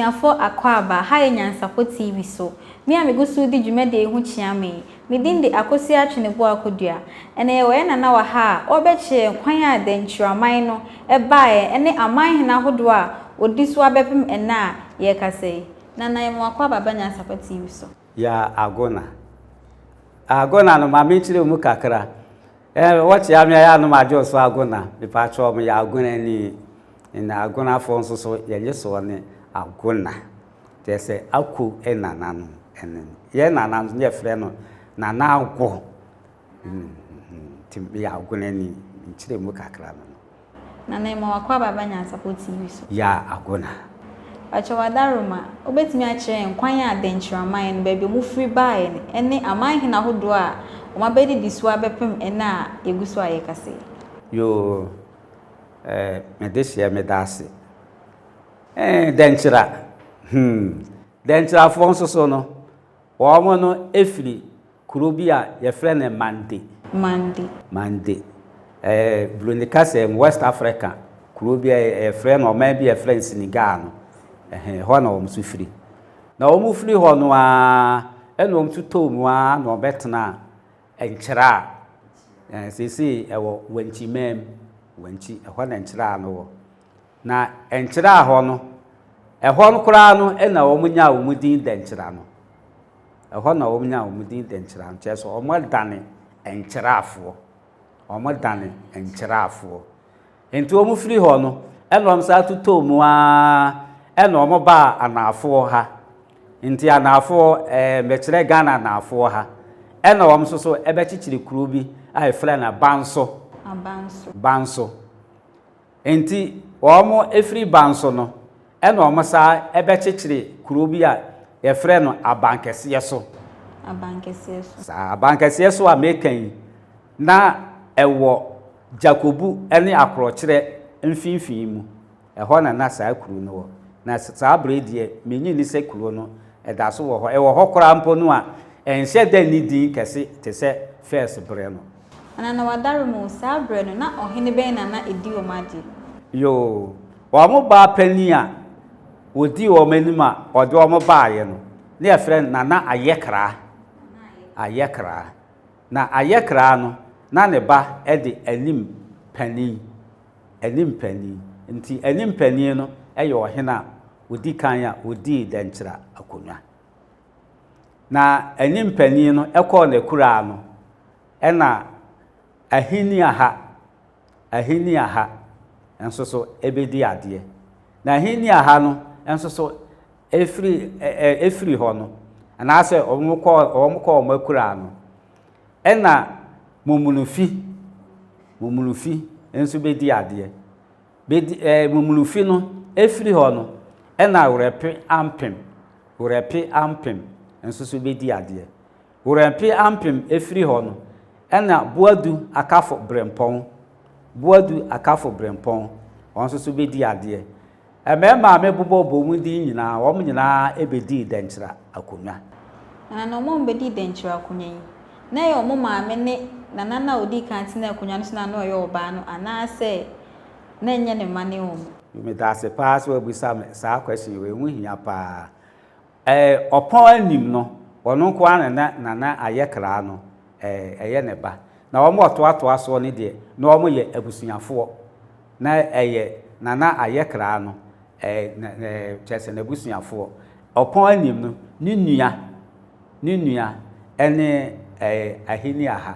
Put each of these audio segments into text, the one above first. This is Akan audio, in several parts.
Abusuafoɔ Akwaaba, ha yɛ Nyansapɔ TV so. Me a megu so redi dwumadie yi ho kyea me yi, me din de Akosua Atweneboa Kodua. Ɛnnɛ yɛwɔ yɛn Nana wɔ ha a ɔrebɛkyerɛ yɛn kwan a Dankyiraman no baeɛ ne amanhene ahodoɔ a wɔdi so abɛpem ɛnnɛ a yɛrekasa yi. Nana, yɛma wo akwaaba ba Nyansapɔ TV so. Ya Agona. Agona no ma menkyerɛ mu kakra. Eh, wɔkyea me a yɛ a no magye wo so Agona. Mepakyɛw meyɛ Agonani. Na Agonafoɔ nso so yɛgye soɔ ne Agona. Kyerɛ sɛ Ako nana no ɛne no. Yɛn nana no yɛfrɛ no Nana Ago. Nti meyɛ Agonani. Menkyerɛ mu kakra no no. Nana Emma W'akwaaba aba Nyansapɔ TV so. Yaa Agona. Pakyɛ w'adaroma, wobɛtumi akyerɛ yɛn kwan a Denkyiraman no, baabi a wɔfiri baeɛ no, ɛne aman hene ahodoɔ a wɔn abɛdidi so abɛpem ɛnnɛ a yɛgu so a yɛkasa yi? Yoo, eh, me dehyeɛ meda ase. Eh, Denkyira, hmm, Denkyirafoɔ nso so no, wɔn no firi Kuro bi a yɛfrɛ no Mande. Mande. Mande. Ɛyɛ Buroni kasa mu, West Africa kuro bi a yɛfrɛ no, ɔman bi a yɛfrɛ no Senegal no, ɛhɛn, ɛhɔ na wɔn nso firi. Na wɔn firi hɔ no ara, ɛna wɔn nso tɔɔ mu ara na wɔbɛtenaa Nkyera. Ɛɛ, seesei ɛwɔ Wankyi man mu, Wankyi, ɛhɔ na Nkyera no wɔ. Na Nkyera hɔ no, ɛhɔ no koraa no na wɔnyaa wɔn din Dɛnkyera no. Ɛhɔ na wɔnyaa wɔn din Dɛnkyerɛa no, kyerɛ sɛ wɔdane nkyerɛafoɔ. Wɔdane nkyerɛafoɔ. Nti wɔfiri hɔ no, ɛna wɔn san totɔɔ mu ara, ɛna wɔbaa anaafoɔ ha. Nti anaafoɔ, ɛɛ mɛkyerɛ Ghana anaafoɔ ha. Ɛna wɔn nso so ɛbɛkyekyere kuro bi a yɛfrɛ no Banso. Abanso. Banso. Enti wɔfiri Banso no, ɛna wɔsan bɛkyekyere kuro bi a yɛfrɛ no Abankɛseɛ so. Abankɛseɛ so. Saa Abankɛseɛ so a meka yi, na ɛwɔ Gyakobu ne Akorɔkyerɛ mfimfini mu. Ɛhɔ na na saa kuro no wɔ. Na saa berɛ yi deɛ, mennye nni sɛ kuro no, ɛda so wɔ hɔ. Ɛwɔ hɔ koraa mpo no a, ɛnhyɛ da nni din kɛse te sɛ first berɛ no. Ana na wadare mo? Saa berɛ no, na ɔhene bɛn na na ɛdi wɔn adeɛ? Yoo, wɔn baa panin a ɔdii wɔn anim a ɔde wɔn baeɛ no, na yɛfrɛ no Nana Ayɛkraa. Ayɛkraa. Na Ayɛkraa no, na ne ba de Anim Panin. Anim Panin. Nti Anim Panin no yɛ ɔhene a ɔdi kan a ɔdii Dɛnkyira akonnwa. Na anim panin no kɔɔ n'akuraa no, ɛna Ahiniaha, Ahiniaha nso so bɛdi adeɛ. Na Ahiniaha no nso so ɛfiri ɛfiri hɔ no, anaasɛ wɔn kɔɔ wɔn kɔɔ wɔn akuraa no, ɛna Mumunufi, Mumunufi nso bɛdi adeɛ. Bɛdi ɛɛ Mumunufi no ɛfiri hɔ no, ɛna Werɛpe Ampem Werɛpe Ampem nso so bɛdi adeɛ. Werɛpe Ampem firi hɔ no, ɛna Boadu Akafo Berempɔn, Boadu Akafo Berempɔn, wɔn nso so bɛdi adeɛ. Mmarima a mebobɔ bɔ wɔn din nyinaa, wɔn nyinaa bɛdii dɛnkyerɛ akonnwa. Na na wɔn a wɔbɛdii dɛnkyerɛ akonnwa yi, na ɛyɛ wɔn maame ne nana no a ɔdii kan tenaa akonnwa no so no a na ɔyɛ ɔbaa no anaasɛ na ɛnyɛ ne mma ne wɔn. Medase paa sɛ wabisa me saa question wei, ɛho hia paa. Ɛɛ ɔpɔn anim no, ɔno nko ara na na Nana Ayɛkraa no ɛɛ ɛyɛ ne ba. Na wɔn a ɔtoatoa soɔ no deɛ, na wɔn yɛ abusuafoɔ. Na ɛyɛ Nana Ayɛkraa no ɛɛ na ɛɛ kyerɛ sɛ n'abusuafoɔ. Ɔpɔn anim no, ne nua, ne nua ɛne ɛɛ Ahiniaha.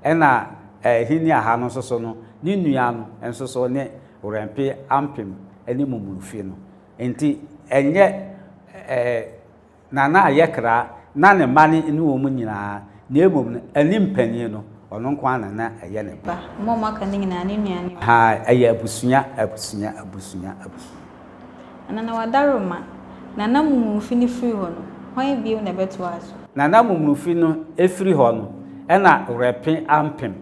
Ɛna Ahiniaha no nso so no, ne nua no nso so ne Werɛmpe Ampem ne Mumurufi no. Enti ɛnyɛ ɛɛ Nana Ayɛkra na ne mma ne ne wɔn nyinaa, na mmom no, anim panin no, ɔno nko ara na na ɛyɛ ne ba. Ba, wɔn a wɔaka no nyinaa, ne nua ne wɔn. Ha, ɛyɛ abusua, abusua, abusua, abusua. Nana Wadaroma, Nana Mumurufi no firi hɔ no, hwan bio na ɛbɛtoaa so? Nana Mumurufi no firi hɔ no, ɛna Werɛpe Ampem,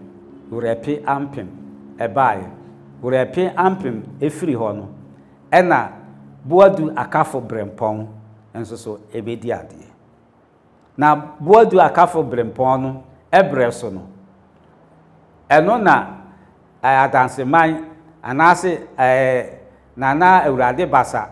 Werɛpe Ampem ɛbaeɛ. Werɛpe Ampem firi hɔ no, ɛna Boadu Akafo Berempɔn nso so bɛdi adeɛ. Na Boadu Akafo Berempɔn no berɛ so no, ɛno na Adanseman anaase Nana Awurade Basa.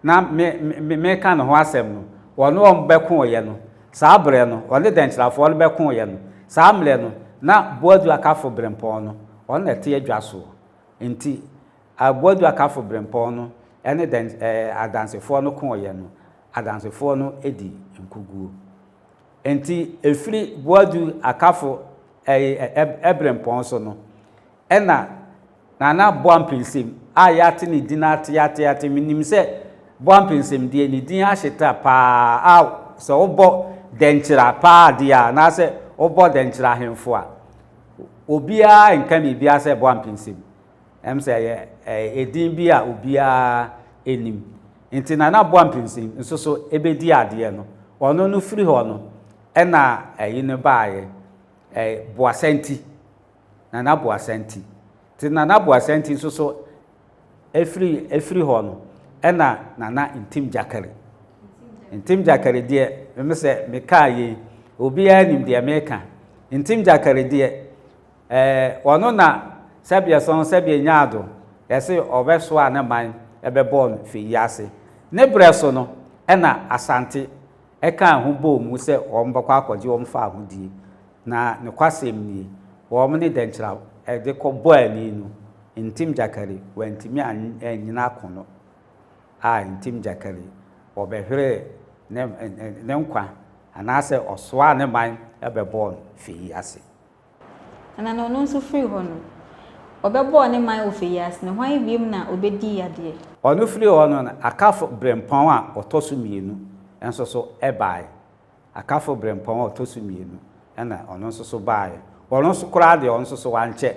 na me, me, meka ne ho asɛm no, wɔne wɔn bɛkoeɛ no, saa berɛ no, wɔne Dɛnkyerɛfoɔ no bɛkoeɛ no, saa mmerɛ no, na Boadu Akafo Berempɔn no, ɔno na ɛte adwa soɔ. Nti, Boadu Akafo Berempɔn no ne dɛn, ɛɛ, Adansefoɔ no koeɛ no, Adansefoɔ no di nkuguo. Nti, ɛfiri Boadu Akafo ɛɛ, ɛ, Berempɔn so no, ɛna Nana Boampensem a yɛate ne din ate ate ate, menim sɛ Boampensem deɛ ne din ahyeta paa a sɛ wobɔ Dɛnkyira paa deɛ a anaasɛ wobɔ Dɛnkyira ahemfo a, obiara nka biribiara sɛ Boampensem. Ɛm sɛ ɛyɛ edin bi a obiara nim. Nti Nana Boampensem nso so ɛbɛdi adeɛ no, ɔno no firi hɔ no ɛna ɛyi no baeɛ, Boasanti. Nana Boasanti. Nti Nana Boasanti nso so ɛfiri ɛfiri hɔ no ɛna Nana Ntim Gyakari. Ntim Gyakari deɛ meme sɛ mekaa yei obiara nim deɛ meka. Ntim Gyakari deɛ ɛɛ ɔno na sɛbeɛ sɔn sɛbeɛ nyaado yɛse ɔbɛsoa ne man ɛbɛbɔɔ no fɛ ase. Ne berɛ so no ɛna Asante ɛkaa ho bɔɔ mu sɛ wɔn bɛkɔ akɔgye wɔn faahodie. Na nokwasɛm nie, wɔn ne dɛnkyerɛ a de kɔ bɔɔ ani no, Ntim Gyakari wantumi annyina akono a Ntim Gyakari wɔbɛhweree ne ne nkwa anaasɛ ɔsoaa ne man bɛbɔɔ no fei ase. Na na ɔno nso firi hɔ no, ɔbɛbɔɔ ne man wɔ fei ase no, hwan biom na ɔbɛdii adeɛ? Ɔno firii hɔ no, Akafo Berempɔn a ɔtɔ so mmienu nso so baeɛ. Akafo Berempɔn a ɔtɔ so mmienu na ɔno nso so baeɛ. Ɔno nso koraa deɛ, ɔno nso so wankyɛ.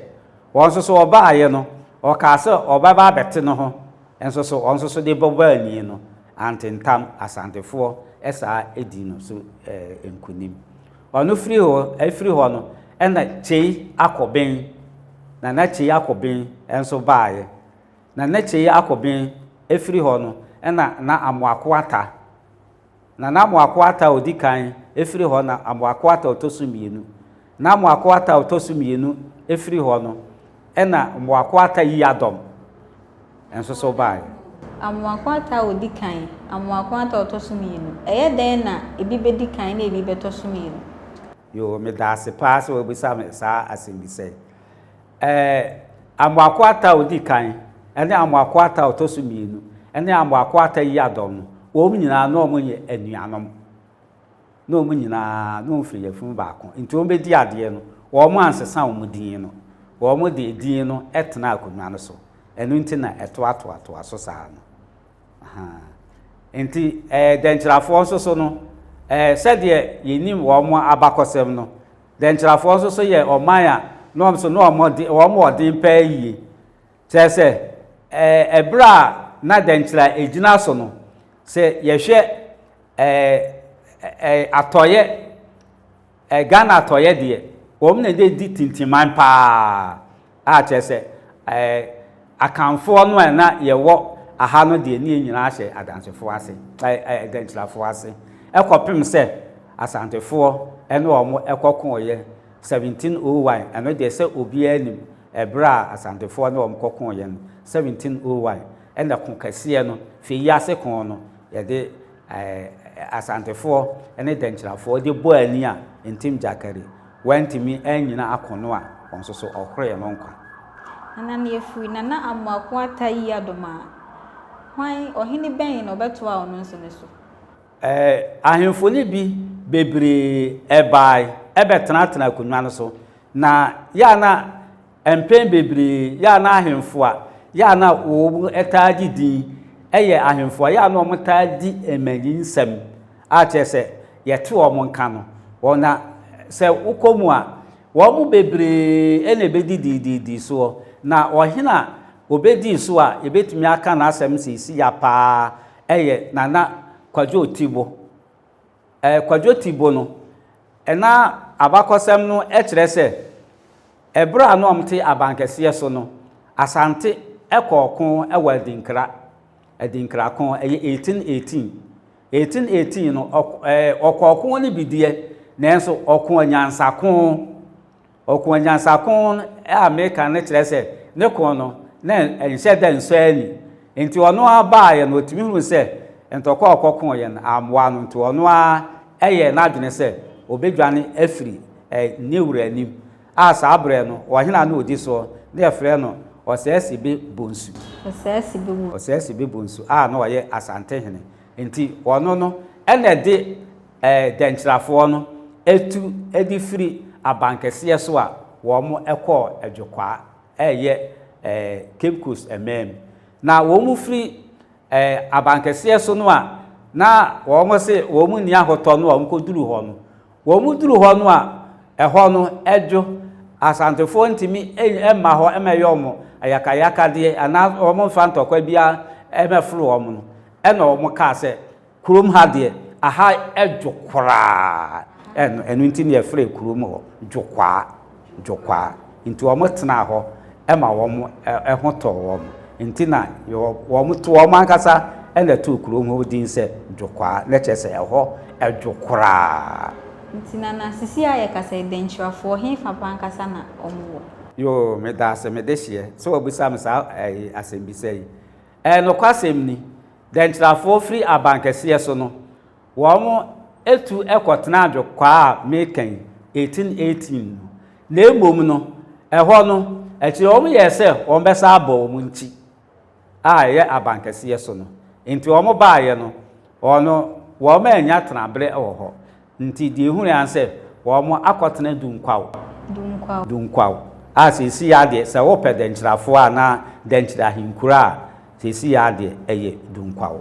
Ɔno nso so ɔbaeɛ no, ɔkaa sɛ ɔbɛba abɛte ne ho nso so, ɔno nso so de bɛbɔ ani no, antentam, Asantefoɔ saa dii no so nkunim. Ɔno firi hɔ, ɛfiri hɔ no, ɛna Kyei Akɔben, Nana Kyei Akɔben nso baeɛ. Nana Kyei Akɔben firi hɔ no, ɛna na Amoako Atta Nana Amoako Atta a ɔdi kan firi hɔ na Amoako Atta a ɔtɔ so mmienu. Na Amoako Atta a ɔtɔ so mmienu firi hɔ no, ɛna Amoako Atta Yiadom nso so baeɛ. Amoako Atta a ɔdi kan, Amoako Atta a ɔtɔ so mmienu. Ɛyɛ dɛn na ebi bɛdi kan na ebi bɛtɔ so mmienu? Yoo, meda ase paa sɛ woabisa me saa asɛmmisa yi. Ɛɛ, Amoako Atta a ɔdi kan ne Amoako Atta a ɔtɔ so mmienu ne Amoako Atta Yiadom no, wɔn nyinaa na wɔyɛ anuanom. Na wɔn nyinaa na wɔfiri yafunu baako. Nti wɔbɛdi adeɛ no, wɔn ansesa wɔn din no. Wɔde edin no tenaa akonnwa no so. Ɛno nti na ɛtoatoatoa so saa no. Ahaa. Nti ɛɛ dɛnkyerɛfoɔ nso so no, ɛɛ sɛdeɛ yɛnim wɔn abakɔsɛm no, Dɛnkyerɛfoɔ nso so yɛ ɔman a na wɔn nso na wɔn de wɔn wɔ den paa yie. Kyerɛ sɛ ɛɛ ɛberɛ a na dɛnkyerɛ egyina so no, sɛ yɛhwɛ ɛɛ ɛɛ atɔeɛ ɛɛ Ghana atɔeɛ deɛ, wɔn na ɛde di tintiman paa a kyerɛ sɛ ɛɛ Akanfoɔ no a na yɛwɔ aha no deɛ ne yɛn nyinaa hyɛ Adansefoɔ ase, ɛɛ ɛɛ Dɛnkyerɛfoɔ ase, ɛkɔpem sɛ Asantefoɔ ne wɔn kɔkoeɛ 1701, ɛno deɛ sɛ obiara nim ɛberɛ a Asantefoɔ ne wɔn kɔkoeɛ no, 1701 ɛna ko kɛseɛ no, Feyiase ko no, yɛde ɛɛ Asantefoɔ ne Dɛnkyerɛfoɔ de bɔɔ ani a Ntim Gyakari wantumi annyina akono a wɔn nso so ɔhoree no nkwa. Nana no yɛfiri Nana Amoako Atta Yiadom a, hwan, ɔhene bɛn na ɔbɛtoaa ɔno nso ne so? Ahemfo no bi bebree bae bɛtenatenaa akonnwa no so, na yɛ a na mpɛn bebree yɛ a na ahemfo a yɛ a na wɔtaa gye din yɛ ahemfo a yɛ a na wɔtaa di mmanyinsɛm a kyerɛ sɛ yɛte wɔn nka no. Wɔn na sɛ wokɔ mu a, wɔn mu bebree na ebedidididi soɔ. Na ɔhene a obedii so a yɛbɛtumi aka n'asɛm seesei ya paa yɛ Nana Kwadwo Otibo. Ɛɛ Kwadwo Tibo no, na abakɔsɛm no kyerɛ sɛ ɛberɛ a na wɔte abankɛseɛ so no, Asante kɔɔ ko wɔ Adinkra. Adinkra ko, ɛyɛ 1818. 1818 no, ɔkɔɔ ko no bi deɛ, nanso ɔko anyansako. Ɔko anyansako a meka no kyerɛ sɛ ne ko no, na ɛnhyɛ da nsɔ ani. Nti ɔno ara baeɛ no, ɔtumi hunuu sɛ ntɔkwa a ɔkɔkoeɛ no ammoa no, nti ɔno ara yɛɛ n'adwene sɛ ɔbɛdwane afiri ne wura anim, a saa berɛ no ɔhene a na ɔdi soɔ na yɛfrɛ no Ɔsɛɛsebe Bonsu. Ɔsɛɛsebe Bonsu. Ɔsɛɛsebe Bonsu a na ɔyɛ Asantehene. Nti ɔno no na ɛde dɛnkyerɛfoɔ no tu de firi abankɛseɛ so a wɔn kɔɔ Adwokwaa a ɛyɛ Cape Coast man mu. Na wɔn firi abankɛseɛ so no a na wɔn se wɔn nni ahotɔ no a wɔn kɔduru hɔ no, wɔn duru hɔ no a ɛhɔ no dwo, Asantefoɔ ntumi mma hɔ mmɛyɛ wɔn ayakayakadeɛ anaa wɔn mfa ntɔkwa biara mmɛforo wɔn no, ɛna wɔn kaa sɛ Kurom ha deɛ, aha dwo koraa. Ɛno, ɛno nti na yɛfrɛ kurom hɔ Dwokwaa, Dwokwaa. Nti wɔtenaa hɔ ma wɔn ho tɔɔ wɔn. Nti na wɔn to wɔn ankasa na ɛtoo kurom hɔ din sɛ Dwokwaa, na kyerɛ sɛ ɛhɔ dwo koraa. Nti Nana, sisi a yɛkasa yi, Dankyirafoɔ, hefa paa ankasa na wɔwɔ? Yoo, medaase, me dehyeɛ, sɛ wabisa me saa asɛmbisa yi. Ɛyɛ nokwasɛm ni, Dɛnkyerɛfoɔ firi abankɛseɛ so no, wɔtu kɔtenaa dwokwaa a mereka yi, 1818 no. Na mmom no, ɛhɔ no, akyire wɔyɛɛ sɛ wɔbɛsan abɔ wɔn nkyi a ɛyɛ abankɛseɛ so no. Enti wɔbaeɛ no, wɔn, wɔannya tenaberɛ wɔ hɔ. Nti deɛ ehunu ara ne sɛ wɔn akɔtena Dunkwaw. Dunkwaw. Dunkwaw. A seesei ara deɛ sɛ wopɛ Dɛnkyerɛfoɔ anaa Dɛnkyerɛ ahenkuro a, seesei ara deɛ ɛyɛ Dunkwaw.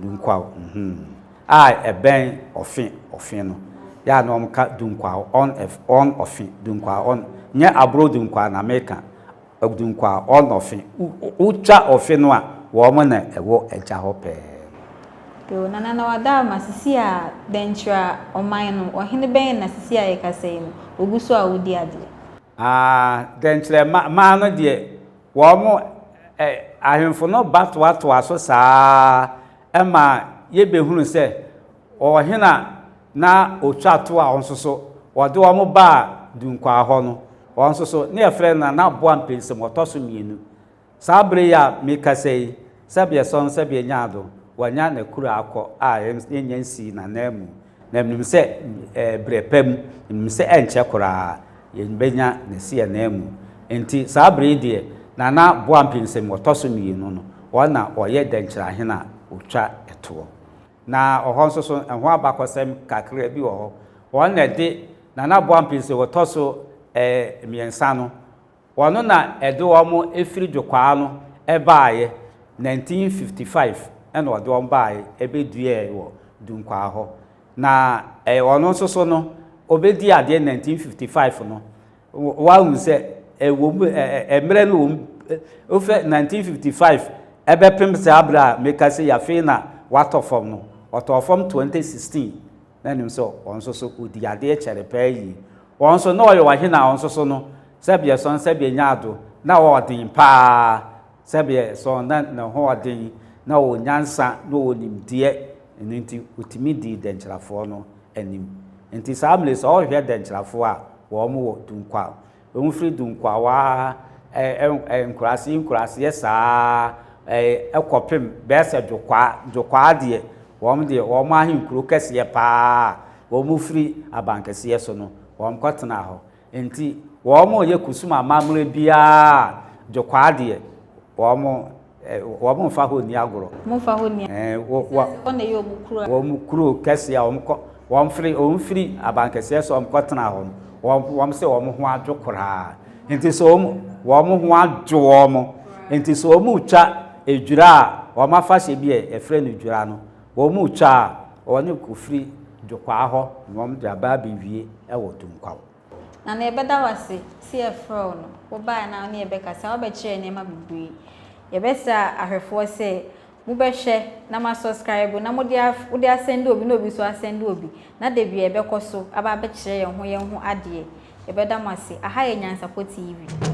Dunkwaw, mm-hmm. A ɛbɛn Ɔfe, Ɔfe no. Yɛ a na wɔka Dunkwaw on ɛf, on Ɔfe, Dunkwaw on, nyɛ Aburo Dunkwaw na meka, Dunkwa a ɔnɔ fe, wotwa ɔfe no a, wɔn na ɛwɔ agya hɔ pɛɛ. Yoo, Nana na wada ama sisi a Dɛnkyira ɔman no, ɔhene bɛn na sisi a yɛkasa yi no, ɔgu so a ɔdi adeɛ? Ah, Dɛnkyerɛ ma, maa no deɛ, wɔn, ɛ, ahemfo no ba toatoa so saa ara ma yɛbɛhunu sɛ ɔhene a na ɔtwa to a ɔno nso so wɔde wɔn baa Dunkwaa hɔ no, ɔno nso so na yɛfrɛ no Nana Aboa Mpensem ɔtɔ so mmienu. Saa bere yi a mekasa yi, sɛbeɛ sɔn sɛbeɛ nyaado, wanya n'akura akɔ a yɛnnya nsii n'ananmu. Na menim sɛ berɛ pa mu, menim sɛ ɛnkyɛ koraa yɛbɛnya n'asiananmu. Enti saa bere yi deɛ, Nana Boa Mpensem ɔtɔ so mmienu no, ɔno na ɔyɛ Dɛnkyerɛahene a ɔtwa toɔ. Na ɔhɔ nso so, ɛho abakɔsɛm kakra bi wɔ hɔ. Wɔn na ɛde Nana Boampin sɛ ɔtɔ so mmiɛnsa no, wɔn na ɛde wɔn firi Dwokwaa no baeɛ, 1955 na ɔde wɔn baeɛ bɛduaɛ wɔ Dunkwaa hɔ. Na ɔno nso so no, ɔbɛdii adeɛ 1955 no, Woahu sɛ ɛwɔ mu, mmerɛ no wɔ mu, wofɛ 1955 ɛbɛpem saa berɛ a meka sɛ afei na watɔ fam no, ɔtɔɔ fam 2016, na nim sɛ ɔno nso so ɔdi adeɛ kyɛre paa yie. Ɔno nso na ɔyɛ ɔhene a ɔno nso so no, sɛbeɛ sɔn sɛbeɛ nya ado, na ɔɔden paa, sɛbeɛ sɔn na ne ho ɔden, na ɔwɔ nyansa, na ɔwɔ nimdeɛ, ɛno nti ɔtumi dii dɛnkyerɛfoɔ no anim. Nti saa mmerɛ yi sɛ ɔrehwɛ dɛnkyerɛfoɔ a, wɔn wɔ Dunkwa. Wɔn firi Dunkwawa nkuraase nkuraaseɛ saa kɔpem bɛyɛ sɛ Dwokwaa. Dwokwaa deɛ, wɔn deɛ wɔn ahenkuro kɛseɛ paa a wɔn firi abankɛseɛ so no, wɔn kɔtenaa hɔ. Nti wɔn reyɛ kusum amammerɛ biara a, Dwokwaa deɛ, wɔn Wɔn mfa hɔ nni agorɔ. Wɔn mfa hɔ nni agorɔ. Wɔ Ɛhɔ na ɛyɛ wɔn kuro a. Wɔn kuro kɛseɛ a wɔn kɔ, wɔn firi, wɔn firi abankɛseɛ so wɔn kɔ tena hɔ no, wɔn, wɔn sɛ wɔn ho adwo koraa. Nti sɛ wɔn, wɔn ho adwo wɔn. Nti sɛ wɔn retwa edwira a, wɔn afahyɛ bi a yɛfrɛ no dwira no, wɔn retwa a, wɔn kɔfiri Dwokwaa hɔ na wɔn de aba abɛwie wɔ Dunkwaw. Nana yɛbɛda wo ase sɛ yɛfrɛɛ wo no, wobaeɛ na wo ne yɛn bɛkasa, woabɛkyerɛ yɛn nneɛma bebree. Yɛbɛsrɛ ahwɛfoɔ sɛ mobɛhwɛ na mo asɔskraibo na mode wode asɛnde obi na obi nso asɛnde obi na da biara yɛbɛkɔ so aba abɛkyerɛ yɛn ho yɛn ho adeɛ. Yɛbɛda mo ase. Aha yɛ Nyansapɔ TV.